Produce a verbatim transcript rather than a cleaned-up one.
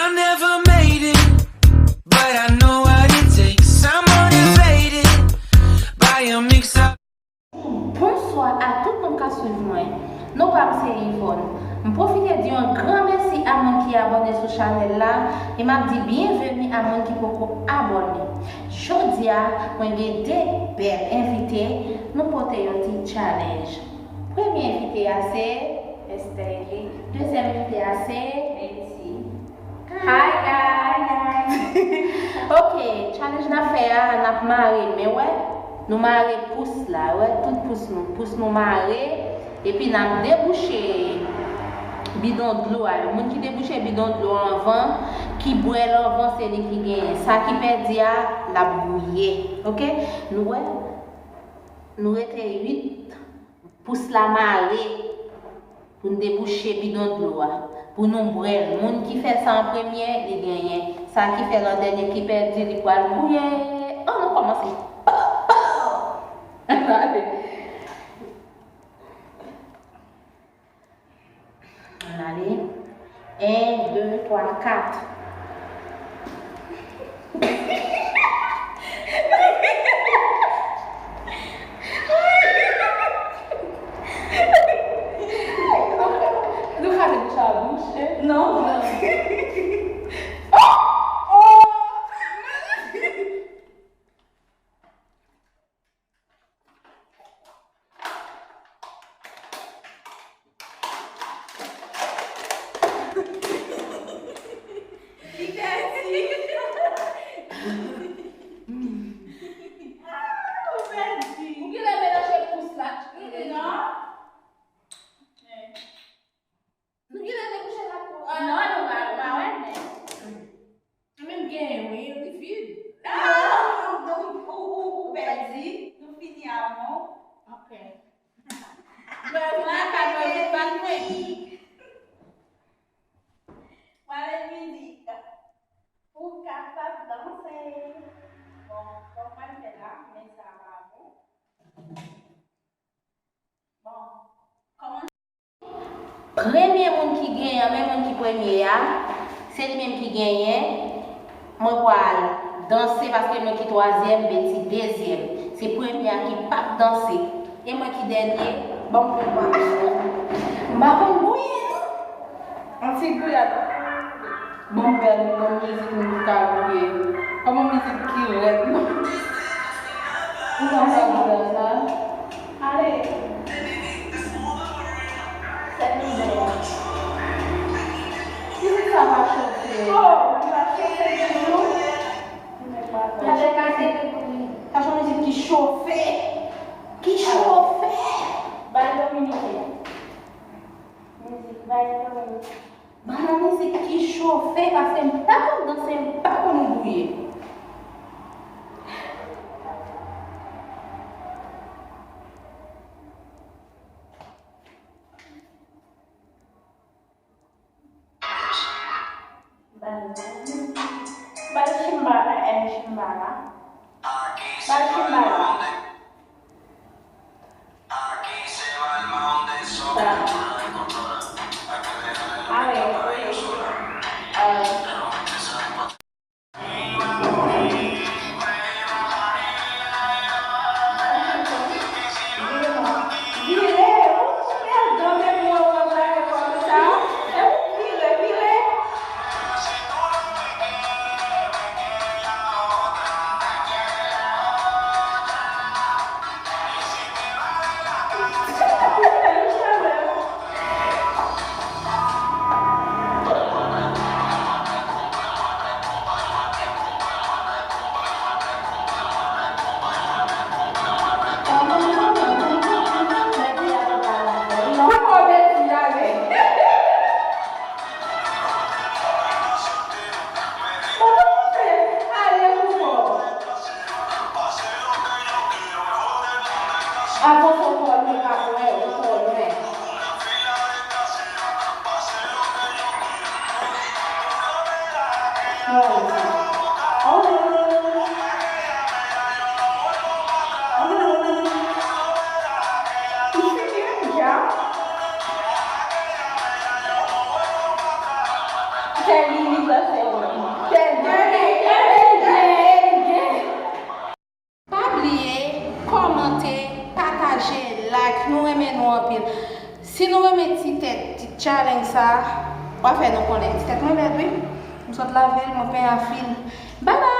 I never made it, but I know what it takes. I'm motivated by a mix of Bonswa a tout moun k ap swiv mwen. Non pa m se Yvonne. M pwofite di yon gran mèsi a moun ki abòne sou chanèl la e m ap di byenveni a moun ki poko abòne. Jodi a, mwen gen de bèl envite, nou pote yon ti challenge. Premye envite a se Estelle. Dezyèm envite a se Betty. Hi guys! Ok, challenge n ap fè a, n ap mare men, wè. Nou mare pous la, wè, tout pous nou. Pous nou mare, epi n ap debouche bidon dlo a. Moun ki debouche bidon dlo anvan, ki bwè l anvan, se li ki genyen. Sa ki pèdi a, l ap bwouye. Ok? Nou wè? Nou rete uit. Pous la mare pou n debouche bidon dlo a. Pou nou bwè l. Moun ki fè sa an premye, li genyen. Sa ki fè l an dènye ki pèdi, li pral bwouye. Ann nou kòmanse. Ann ale. Ann ale. En, de, twa, kat. Nou ka debouche a bouch, eh? Non. Oh! Oh! Li pèdi. Ah, ou pèdi. Ou genlè melanje pous la, tchou. Non. Nou genlè debouche la pou, ah, non, nou pa, nou pa wè, men. Mwen menm genyen, wi, yo te vid. Ah, donk, ou, ou, ou pèdi, nou fini avan w. Ok. Mwen, mwen, mwen, mwen, mwen. Mwen, mwen, mizik. Ou kapab danse. Bon, donk, mwen fè la, men sa pa bon. Bon, kòman Premye moun ki genyen, men moun ki premye a, se li menm ki genyen. Mwen pral danse paske mwen ki twazyèm, Betty dezyèm. Se premye a ki p ap danse. E mwen ki dènye, ban m konba. M pa konn bouyi, non. Yon ti gouyad. Bon, bèl, bon mizik nou ka bouye. Kòman mizik ki rèd, non? Ou konn sa bèl sa? Ale. Sèl nou bèl. Mizik sa pa chofe. Oh, li pa chofe ditou. Sa se yon mizik ki chofe. Ki chofe. Bay Dominiken. Mizik, bay Dominiken. Ban m yon mizik ki chofe, paske m pa konn danse, m pa konn bouye. Ba l, ba l chimbala, eh, chimbala. Ba l chimbala. Sa. Ale, ale. Kelly, li pral fè yon. Kelly. Pa bliye kòmante, pataje, like, nou renmen nou anpil. Si nou renmen ti tèt, ti challenge sa, w a fè nou konnen. Ti tèt mwen bèl wi. M sot lave l, mwen penyen fil. Bye bye.